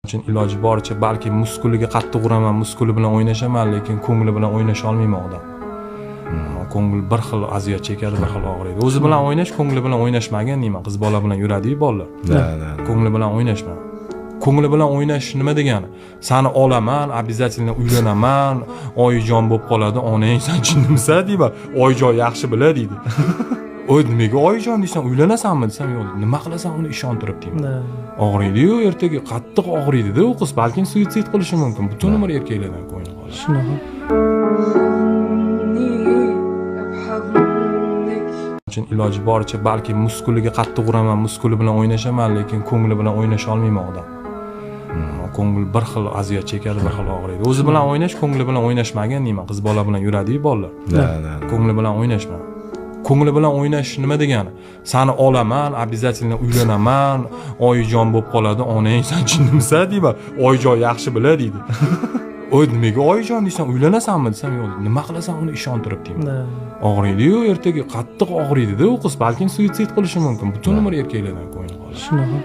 Uchun iloji boricha balki muskuliga qattiq uraman, muskuli bilan o'ynashaman, lekin ko'ngli bilan o'ynasha olmayman odam. Ko'ngil bir xil aziyat chekadi, bir xil og'riydi. O'zi bilan o'ynash, ko'ngli bilan o'ynashmagin deyman. Qiz bola bilan yuradiyu bolalar. Да, да. Ko'ngli bilan o'ynashma. Ko'ngli bilan o'ynash nima degani? Sani olaman, обязательно uylanaman, oyijon bo'lib qoladi, onang san jinnimisan deyman. Oyijon yaxshi biladi deydi. Oy, nimaga oyijon deysan, uylanasanmi desam, yo'q. Nima qilasan uni ishontirib deyman. Og'riydi-yu, ertaga qattiq og'riydi-da u qiz, balkim suitsid qilishi mumkin. Butun umr erkaklardan ko'ngli qoladi. Shunaqa. Uchun iloji boricha balki muskuliga qattiq uraman, muskuli bilan o'ynashaman, lekin ko'ngli bilan o'ynasha olmayman odam. Ko'ngil bir xil aziyat chekadi, bir xil og'riydi. O'zi bilan o'ynash, ko'ngli bilan o'ynashmagin deyman. Qiz bola bilan yuradiyu bolalar. Да, да. Ko'ngli bilan o'ynashma. Ko'ngli bilan o'ynash nima degani? Sani olaman, обязательно uylanaman, oyijon bo'lib qoladi, onang san jinnimisan deyman. Oyijon yaxshi biladi deydi. Oy, nimaga oyijon deysan, uylanasanmi desam, yo'q. Nima qilasan uni ishontirib deyman. Og'riydi-yu, ertaga qattiq og'riydi-da u qiz, balkim suitsid qilishi mumkin. Butun umr erkaklardan ko'ngli qoladi. Shunaqa.